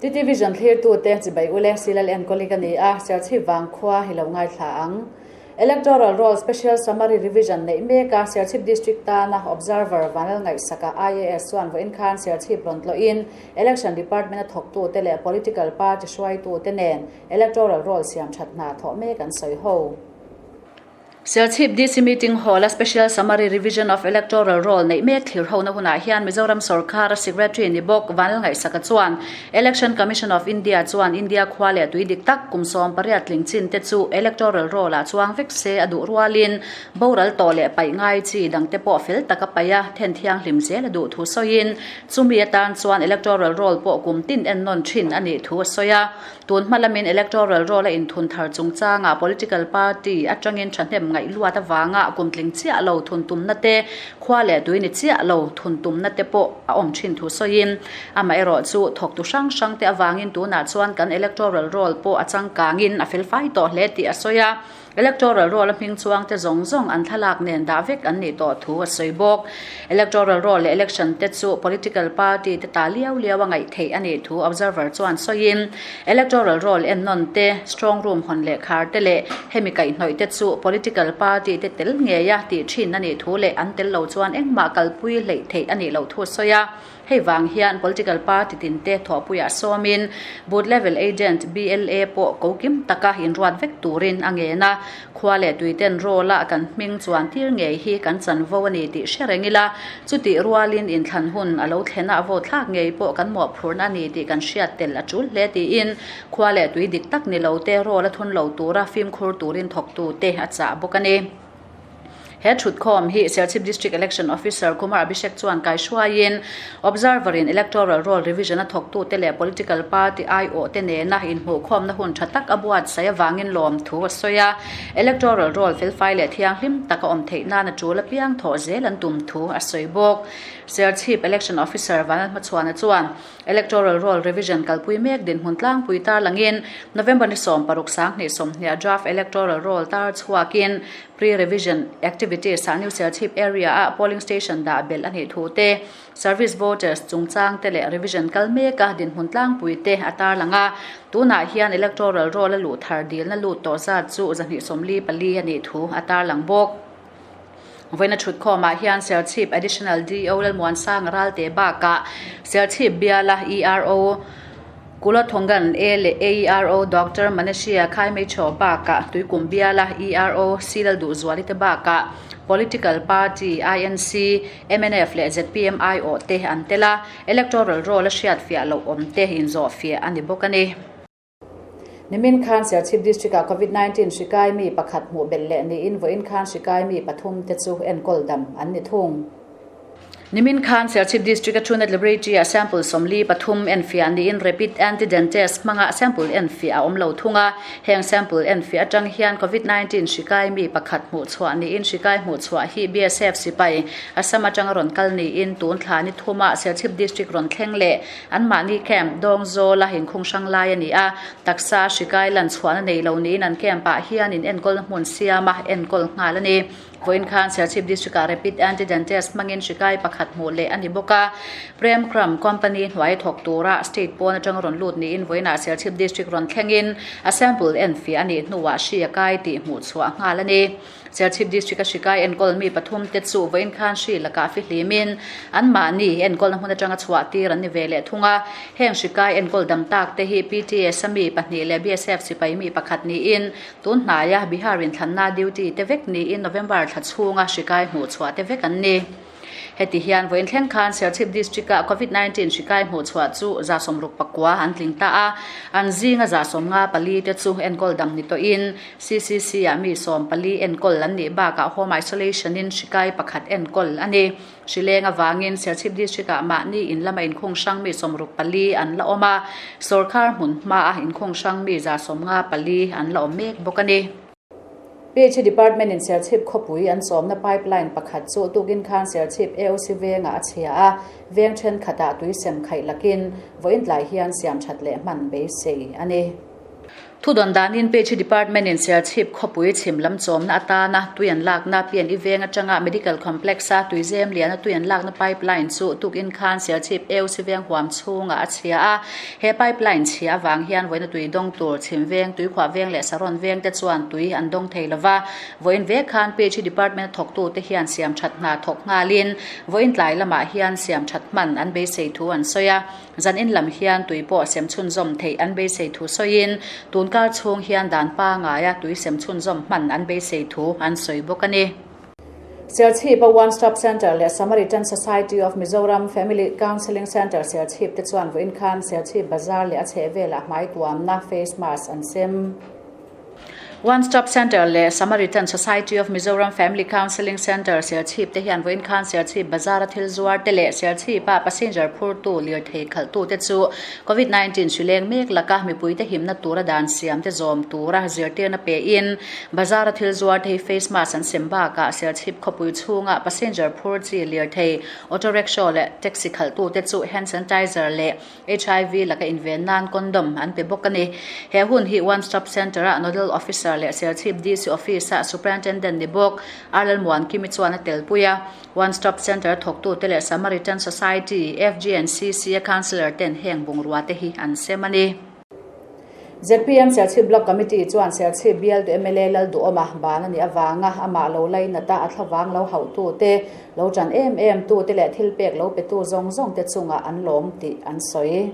TT Vision thlirtute chibai ule Silal enkawli ka ni a, Serchhip vangkhua hi lo ngaithla ang. Electoral Roll Special Summary Revision neih mek a, Serchhip District tana Observer Vanlal Ngaihsaka IAS chuan vawiin khan Serchhip rawn tlawhin Election Department a thawktute leh Political Party hruaitute nen Electoral Roll siam that hna thawh mek an sawi ho. Serchhip DC Meeting Hall-a Special Summary Revision of Electoral Roll neih mek thlir hona hunah hian Mizoram sawrkara Secretary ni bawk Vanlal Ngaihsaka chuan Election Commission of India chuan India khua leh tui dik tak kum 18 tling chin te chu Electoral Roll-ah chuang vek se a duh rualin boral tawh leh paih ngai chi dangte pawh fel taka paih a then thianghlim zel a duh thu sawiin chumi atan chuan Electoral Roll pawh kum tin ennawn thin a nih thu a sawi a. Tun hma lamin Electoral Roll a inthun thar chungchangah political party atangin thahnem ngaihluat avanga kum tling chiah lo thun tumna te, khua leh tui ni chiah lo thun tumna te pawh a awm thin thu sawiin, amaherawh chu thawktu hrang hrang te avangin tunah chuan kan Electoral Roll pawh a changkangin a felfai tawh hle tih a sawi a. Electoral Roll a hming chuang te zawng zawng an thlalak nen dah vek an nih tawh thu a sawi bawk. Electoral Roll leh Election te chu Political Party te ta liau liau a ngaih theih a nih thu Observer chuan sawiin, Electoral Roll ennawn te, Strong Room hawn leh khar te leh hemi kaihhnawih te chu Political Party te tel ngei a tih thin a nih thu leh an tel lo chuan engmah kalpui hleih theih a nih loh thu a sawi a. Hei vang hian political party tinte thawhpuiah sawmin Booth Level Agent, BLA, pawh ko kim taka inruat vek turin a ngen a. Khua leh tuiten roll-a kan hming chuan tir ngei hi kan chanvo a ni tih hre reng ila, chutih rualin inthlan hun a lo thlen a, vote thlak ngei pawh kan mawhphurhna a ni tih kan hriat tel a tul hle tiin khua leh tui dik tak ni lote roll a thun lo tura fimkhur turin thawktute a chah bawk a ni. He thutkhawm hi Serchhip District Election Officer Kumar Abhishek chuan kaihruaiin Observer in Electoral Roll Revision a thawktute leh Political Party aiawhte nena inhmuhkhawmna hun tha tak a buatsaih avangin lawmthu a sawi a. Electoral Roll felfai leh thianghlim taka awm theih nan a tul apiang thawh zel an tum thu a sawi bawk. Serchhip Election Officer Vanlalhmachhuana chuan Electoral Roll Revision kalpui mek dinhmun tlangpui tarlangin November ni 16 2020 Draft Electoral Roll tar chhuakin Pre-Revision Activities ah New Serchhip Area ah Polling Station dah belh a nih thu te, Service Voters chungchang te leh Revision kal meka dinhmun tlangpui te a tarlang a. Tunah hian Electoral Roll a luh thar dilna lut tawh zat chu 244 a nih thu a tarlang bawk. Vawiina thutkhawmah hian Serchhip Additional DO Lalmuansanga Ralte bakah Serchhip biala ERO Kulothongan A leh AERO Doctor Manashia Khaimecho bakah Tuikum biala ERO Silalduhzuali te bakah Political Party INC, mnf leh zpm aiawh te an tel a, Electoral Roll a hriatfiah loh awm te inzawhfiah a ni bawk a ni. Nimin khan Serchhip District-ah Covid 19 hri kai mi pakhat hmuh belh leh niin vawiin khan hri kai mi pathum te chu enkawl dam an ni thung. Nimin khan Serchhip District-a Truenat Laboratory-ah sample 43 enfiah niin Rapid Antigen Test hmanga sample enfiah a awm lo thung a. Heng sample enfiah atang hian Covid 19 hri kai mi pakhat hmuh chhuah niin hri kai hmuh chhuah hi BSF sipai Assam atanga rawn kal niin tun thla ni thuma Serchhip District rawn thleng leh Anmahni camp dawng zawla inkhung hrang lai a ni a, taksa hri kai lan chhuahna nei lo niin an camp ah hian in enkawlna hmun siam a enkawl nghal a ni. Vawiin khan Serchhip District ah Rapid Antigen Test hmangin hri kai pakhat hmuh leh a ni bawk a, Prem Kram Company hnuai thawk tura state pawn atanga rawn lut niin vawiinah Serchhip District rawn thlengin a sample enfiah a nih hnuah hri a kai tih hmuh chhuah nghal a ni. Serchhip District a hrikai enkawl mi pathum te chu vawiin khan hri lakah fihlimin anmahni enkawlna hmun atanga chhuah tir an ni ve leh thung a. Heng hrikai enkawl dam tak te hi PTS a mi pahnih leh BSF sipai mi pakhat niin tun hnaia Bihar inthlanna duty te vek niin November thla chhunga hrikai hmuh chhuah te vek an ni. Heti hian vawiin thleng khan Serchhip District-ah Covid 19 hri kai hmuh chhuah chu 69 an tling ta a, an zinga 54 te chu enkawl dam ni tawhin CCC-ah mi 14 enkawl an nih bakah Home Isolation-in hri kai pakhat enkawl a ni. Hri leng avangin Serchhip District-ah mahni in lama inkhung hrang mi 64 an la awm a, sawrkar hmun hmaa inkhung hrang mi 54 an la awm mek bawk a ni. PHE Department in Serchhip khawpui an sawmna pipeline pakhat chu tukin khan Serchhip AOC vengah a chhia a, veng thenkhatah tui sem khaih lakin vawiin tlai hian siam that leh hman beisei a ni. Thudawn danin PHE Department-in Serchhip khawpui chhim lam chawmna atana tui an lakna PNE veng atanga Medical Complex-a tuizem liana tui an lakna pipeline chu tukin khan Serchhip AOC veng huam chhungah a chhia a. He pipeline chhia avang hian vawiina tui dawng tur chhim veng, tuikhuah veng leh Saron veng te chuan tui an dawng thei lova. Vawiin vek khan PHE Department-a thawktute hian siam that hna thawk nghalin vawiin tlai lamah hian siam that hman an beisei thu an sawi a. Zan in lam hian tui pawh sem chhunzawm theih an beisei thu sawiin, tun kar chhung hian dan pangaia tui sem chhunzawm hman an beisei thu an sawi bawk a ni. Serchhip-a One Stop Centre leh Samaritan Society of Mizoram Family Counselling Centre Serchhip te chuan vawiin khan Serchhip Bazar leh a chhehvelah hmai tuamna, face mask, an sem. One Stop Centre leh Samaritan Society of Mizoram Family Counselling Centre Serchhip te hian vawiin khan Serchhip Bazar-a thil zuar te leh Serchhip-a passenger phurtu lirthei khalhtu te chu Covid 19 hri leng mek laka mipuite himna tura dan siam te zawm tura zirtirna pein Bazar-a thil zuar te hi face mask an sem bakah Serchhip khawpui chhunga passenger phur chi lirthei auto rickshaw leh taxi khalhtu te chu hand sanitizer leh HIV laka inven nan condom an pe bawk a ni. He hun hi One Stop Centre-a Nodal Officer leh Serchhip DC Office-a Superintendent ni bawk Arlal Muankimi chuan a telpui a. One Stop Centre thawktute leh Samaritan Society, FGNCC-a Councillor ten heng bungrua te hi an sem a ni. Zpm Serchhip Block Committee chuan Serchhip bialtu mla Lalduhawma ban a nih avanga amah lo lainata a thlavang lo hauhtute, lo ṭan em em tute leh thilpek lo petu zawng zawngte chungah an lawm tih an sawi.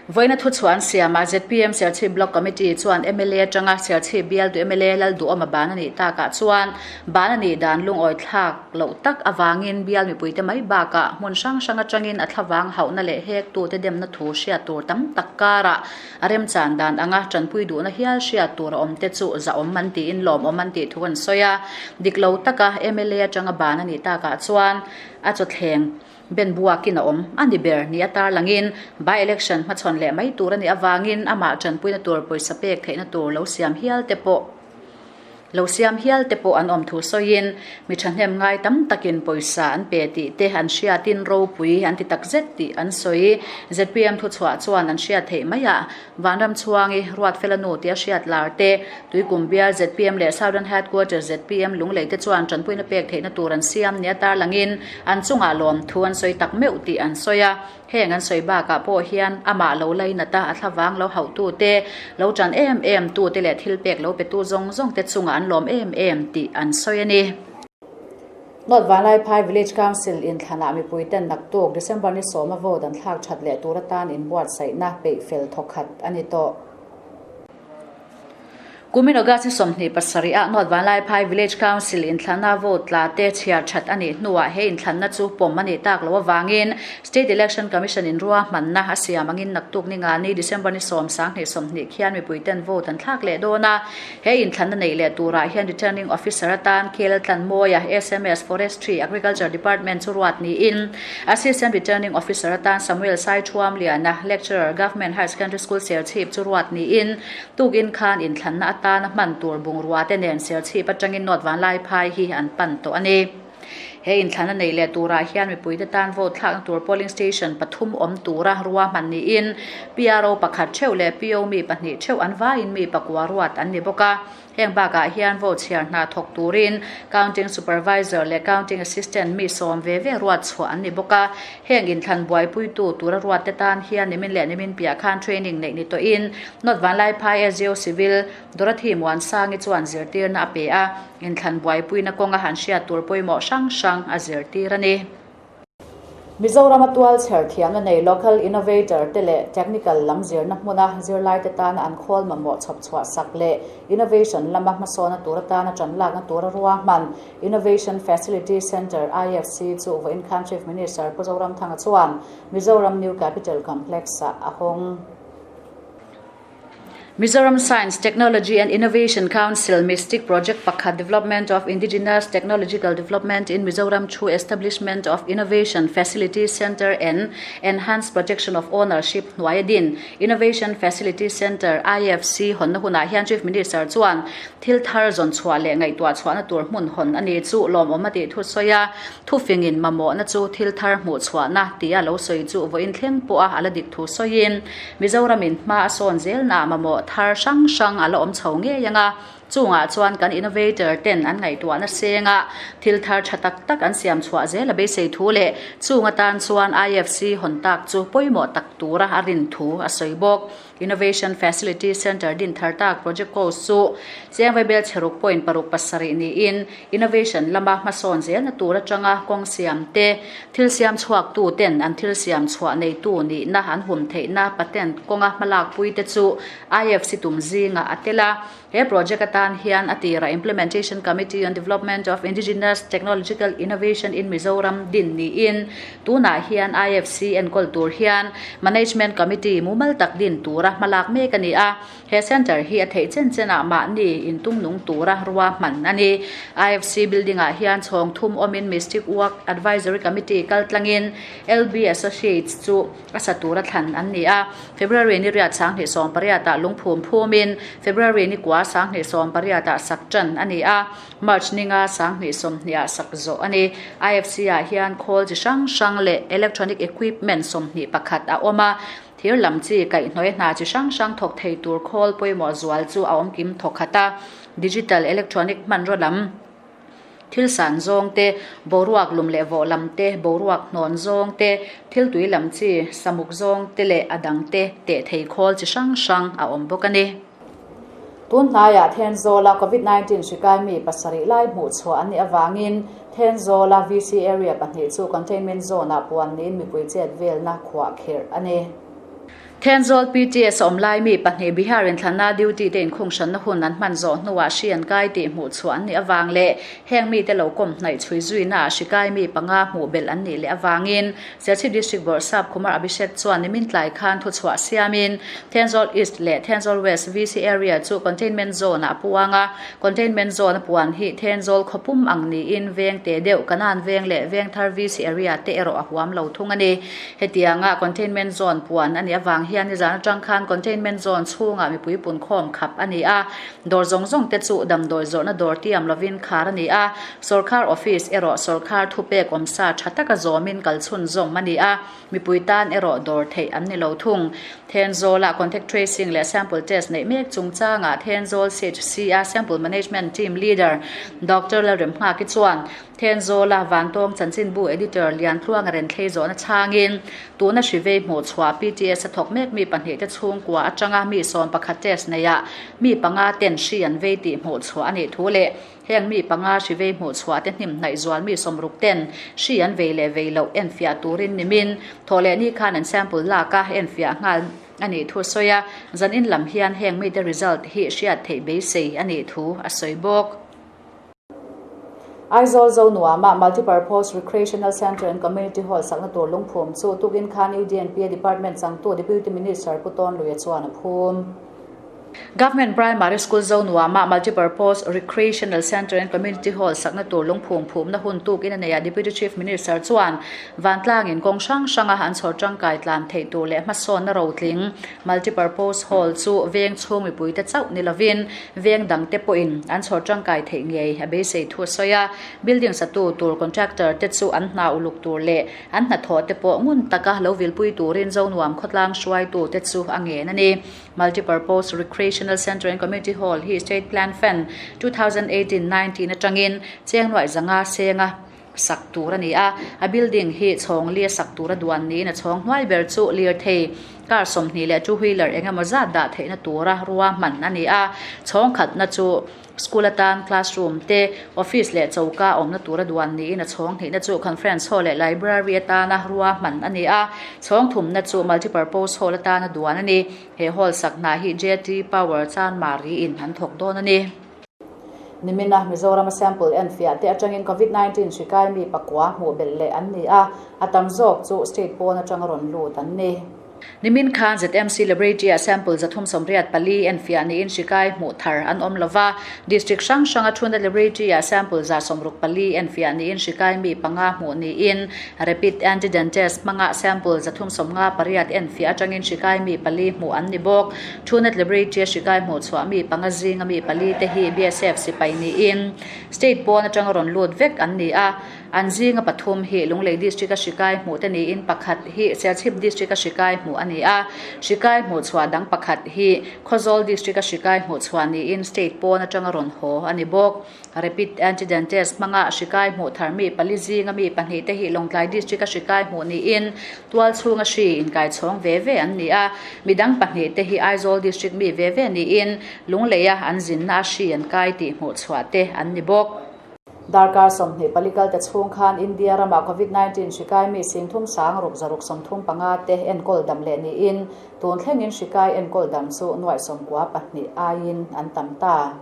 Vawiina thuchhuah an siamah zpm Serchhip Block Committee chuan mla atanga Serchhip bialtu mla Lalduhawma ban a nih takah chuan ban a nih dan lungawi thlak loh tak avangin bial mipuite mai bakah hmun hrang hrang atangin a thlavang hauhna leh hektute demna thu hriat tur tam tak karah a remchan dan anga tanpui duhna hial hriat tur a awm te chu zahawm an tiin lawmawm an tih thu an sawi a. Dik lo taka mla atanga ban a nih takah chuan a chawthleng ben buakin a awm a ni ber ni a tarlangin by election hmachhawn leh mai tur a nih avangin amah tanpuina tur pawisa pek theihna tur lo siam hial te pawh Lo siam hial te pawh an awm thu sawiin, mi thahnem ngai tam takin pawisa an pe tih te an hriatin ropui an ti takzet tih an sawi. Zpm thuchhuah chuan an hriat theih mai a, Vanram Chhuangi, Ruatfela nu tia hriat lar te, Tuikum bial zpm leh Southern Headquarters zpm Lunglei te chuan tanpuina pek theihna tur an siam nia tarlangin an chungah lawmthu an sawi tak meuh tih an sawi a. Heng an sawi bakah pawh hian amah lo lainata a thlavang lo hauhtute, lo tan em em tute leh thilpek lo petu zawng zawngte chungah an lawm em em tih an sawi a ni. North Vanlaiphai Village Council inthlanah mipuiten naktuk December ni sawma vote an thlak that leh tur atan inbuatsaihna peih fel thawkhat a ni tawh. Kumin August ni 27 ah North Vanlaiphai Village Council inthlanna vote tla te chhiar that a nih hnuah he inthlanna chu pawm a nih tak loh avangin State Election Commission in ruahmanna a siam angin naktuk ni ngani December ni 10 20 khian mipuiten vote an thlak leh dawn a. He inthlanna neih leh turah hian Returning Officer atan KL Tlanmawia sms Forestry Agriculture Department chu ruat niin Assistant Returning Officer atan Samuel Saithuamliana, Lecturer, Government Higher Secondary School Serchhip chu ruat niin tukin khan inthlanna atana hman tur bungrua te nen Serchhip atangin North Vanlaiphai hi an pan tawh a ni. He inthlanna nei leh turah hian mipuite tan vote thlakna tur polling station pathum awm tura ruahman niin PRO pakhat theuh leh PO mi pahnih theuh an vaiin mi pakua ruat an ni bawk a. Heng bakah hian vote chhiar hna thawk turin Counting Supervisor leh Counting Assistant mi sawm ve ve ruat chhuah an ni bawk a. Heng inthlan buaipuitu tura ruat te tan hian nimin leh nimin piah khan training neih ni tawhin North Vanlaiphai SGO Civil Dorothy Muansangi chuan zirtirna a pe a, inthlan buaipuina kawnga han hriat tur pawimawh hrang hrang a zirtir a ni. Mizorama tual chher thiamna nei Local Innovator te leh Technical lam zirna hmuna zirlaite tana an khawl mamawh chhawp chhuah sak leh Innovation lama hmasawna tur atana tan lakna tura ruahman Innovation Facility Centre, IFC, chu vawiin khan Chief Minister Pu Zoramthanga chuan Mizoram New Capital Complex-ah a hawng. Mizoram Science, Technology and Innovation Council Mistic Project pakhat Development of Indigenous Technological Development in Mizoram Through Establishment of Innovation Facility Centre and Enhanced Protection of Ownership hnuaia din Innovation Facility Centre, IFC, hawnna hunah hian Chief Minister chuan thil thar zawn chhuah leh ngaihtuah chhuahna tur hmun hawn a ni chu lawmawm a tih thu sawi a, thufingin mamawhna chu thil thar hmuh chhuahna tia lo sawi chu vawiin thleng pawha a la dik thu sawiin Mizoramin hma a sawn zelna mamawh. thar hrang hrang a la awm chho ngei ang a, chungah chuan kan innovator ten an ngaihtuahna senga thil thar tha tak tak an siam chhuah zel a beisei thu leh chung atan chuan IFC hawn tak chu pawimawh tak tura a rin thu a sawi bawk. Innovation Facility Centre din thar tak project cost chu Chengvaibel chheruk point paruk pasarih niin innovation lama hmasawn zelna tur atanga kawng siam te, thil siam chhuaktu ten an thil siam chhuah neitu nihna an hum theihna patent kawnga hmalakpui te chu IFC tum zingah a tel a. He project atan hian a tirah Implementation Committee on Development of Indigenous Technological Innovation in Mizoram din niin tunah hian IFC enkawl tur hian Management Committee mumal tak din tura hmalak mek a ni a. He centre hi a theih chen chenah mahni intung nung tura ruahman a ni. IFC building-ah hian chhawng thum awmin Mystic Work Advisory Committee kaltlangin LB Associates chu A sa tura thlan an ni a. February ni riat 2018 ah lungphum phumin February ni kua 2018 ah sak tan a ni a. March ni nga 2020 ah sak zawh a ni. IFC ah hian khawl chi hrang hrang leh electronic equipment 21 a awm a. Thir lam chi kaihhnawih hna chi hrang hrang thawk thei tur khawl pawimawh zual chu a awm kim thawk khat a. Digital electronic hmanraw lam. Thil san zawng te, boruak lum leh vawh lam te, boruak hnawn zawng te, thil tui lam chi, samuk zawng te leh a dang te teh thei khawl chi hrang hrang a awm bawk a ni. Tun hnaiah Thenzawla Covid 19 hri kai mi pasarih lai hmuh chhuah an nih avangin Thenzawla VC area pahnih chu containment zone-ah puan niin mipui chet velna khuah kherh a ni. Thenzawl PTS a awm lai mi pahnih Bihar inthlanna duty te inkhunghranna hun an hman zawh hnuah hri an kai tih hmuh chhuah an nih avang leh heng mite lo kawm hnaih chhui zuina ah hri kai mi panga hmuh belh an nih leh avangin Serchhip District Bawrhsap Kumar Abhishek chuan nimin tlai khan thuchhuah siamin Thenzawl East leh Thenzawl West VC area chu containment zone ah a puang a, containment zone a puan hi Thenzawl khawpum ang niin veng te deuh Kanan veng leh Vengthar VC area te erawh a huam lo thung a ni. Hetianga containment zone puan a nih avang hian nizan atang khan containment zone chhungah mipui punkhawm khap a ni a, dawr zawng zawng te chu damdawi zawrhna dawr tiam lovin khar a ni a, sawrkhar office erawh sawrkhar thupek awmsa tha taka zawmin kal chhunzawm a ni a, mipui tan erawh dawr theih an ni lo thung. Thenzawlah contact tracing leh sample test neih mek chungchangah Thenzawl CHC-a Sample Management Team Leader Doctor Lalremnghaki chuan, Thenzawla Vantawng Chanchinbu Editor Liantluanga Renthlei zawhna chhangin, tuna hrivei hmuh chhuah PTS a thawk mek mi pahnih te chhungkua atanga mi 11 test neiah mi panga ten hri an vei tih hmuh chhuah a nih thu leh heng mi panga hrivei hmuh chhuah te hnim hnaih zual mi 60 ten hri an vei leh vei loh enfiah turin nimin thawh leh ni khan an sample lak a enfiah nghal a nih thu a sawi a, zanin lam hian heng mite result hi hriat theih beisei a nih thu a sawi bawk. Aizawl Zonuama Multipurpose Recreational Centre and Community Hall sakna tur lungphum chu tukin khan UDNPA Department changtu Deputy Minister Pu Tawnluia chuan a phum. Government Primary School Zonuama Multipurpose Recreational Centre and Community Hall sakna tur lungphum phumna hun tukin a neih a Deputy Chief Minister chuan vantlangin kawng hrang hranga an chhawr tangkai tlan theih tur leh hmasawnna rotling Multipurpose Hall chu veng chhung mipuite chauh ni lovin veng dangte pawhin an chhawr tangkai theih ngei a beisei thu a sawi a. Building satu tur contractor te chu an hna uluk tur leh an hnathawh te pawh ngun taka lo vilpui turin Zonuam khawtlang hruaitu te chu a ngen a ni. Multipurpose Recreational Centre and Community Hall hi State Plan Fund 2018-19 atangin Chengnuaih zanga senga sak tur a ni a, a building hi chhawng li a sak tur a duan niin a chhawng hnuai ber chu lirthei car 20 leh two wheeler eng emaw zat dah theihna tura ruahman a ni a, chhawng khatna chu school atan classroom te office leh choka awmna tura duan niin a chhawng hnihna chu conference hall leh library atana ruahman a ni a, chhawng thumna chu multipurpose hall atana duan a ni, he hall sak hna hi JT Power Chanmari in an thawk dawn a ni. Nimina Mizorama sample enfiah te atangin Covid 19 hri kai mi pakua hmuh belh leh an ni a, a tam zawk chu state pawn atanga rawn lut an ni. Nimin khan ZMC Laboratory-ah sample 384 enfiah niin hri kai hmuh thar an awm lo va, district hrang hranga thuna laboratory-ah sample 164 enfiah niin hri kai mi panga hmuh niin rapid antigen test hmanga sample 358 enfiah atangin hri kai mi pali hmuh an ni bawk. Thunet Laboratory a hrikai hmuh chhuah mi panga zinga mi pali te hi BSF sipai niin state pawn atanga rawn lut vek an ni a. An zinga pathum hi Lunglei District-a hri kai hmuh te niin pakhat hi Serchhip District-a hri kai hmuh a ni a. Hri kai hmuh chhuah dang pakhat hi Khawzawl District-a hri kai hmuh chhuah niin state pawn atanga rawn haw a ni bawk. Rapid Antigen Test hmanga hri kai hmuh thar mi pali zinga mi pahnih te hi Lawngtlai District-a hri kai hmuh niin tual chhunga hri inkaichhawng ve ve an ni a. Midang pahnih te hi Aizawl District mi ve ve niin Lungleia an zinna a hri an kai tih hmuh chhuah te an ni bawk. Darkar 24 kalte chhung khan India ramah Covid 19 hri kai mi singthum sang ruk zaruk 35 te enkawl dam leh niin tun thlengin hri kai enkawl dam chu nuaih 92 aiin an tam ta.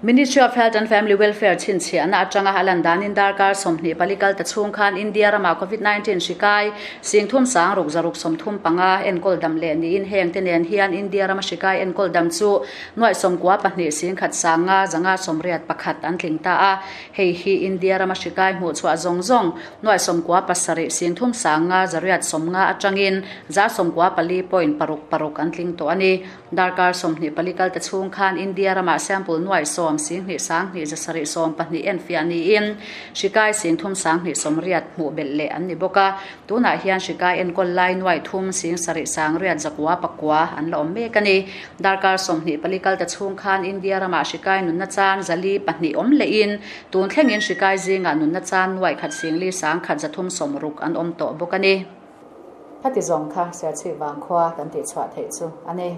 Ministry of Health and Family Welfare chhinchhiahna atanga a lan danin darkar 24 kalte chhung khan India ramah Covid 19 hri kai singthum sang ruk zaruk 35 enkawl dam leh niin heng te nen hian India rama hri kai enkawl dam chu Nuaih 92 singkhat sanga zanga 81 an tling ta a, hei hi India rama hri kai hmuh chhuah zawng zawng nuaih 97 singthum sanga zariat 50 atangin 94.66 an tling tawh a ni. Darkar 24 kalte chhung khan India ramah sample nuaih 10 singhnih sanghnih zasarih 12 enfiah niin hri kai singthum sanghnih 80 hmuh belh leh an ni bawk a. Tunah hian hri kai enkawl lai nuaih thum sing sarih sang riat zakua pakua an la awm mek a ni. Darkar 24 kalta chhung khan India ramah hri kai nunna chan zali pahnih awm lehin tun thlengin hri kai zingah nunna chan nuaih khat singli sang khat zathum 60 an awm tawh bawk a ni. Khati zawng kha Serchhip Vangkhua kan tihchhuah theih chu a ni.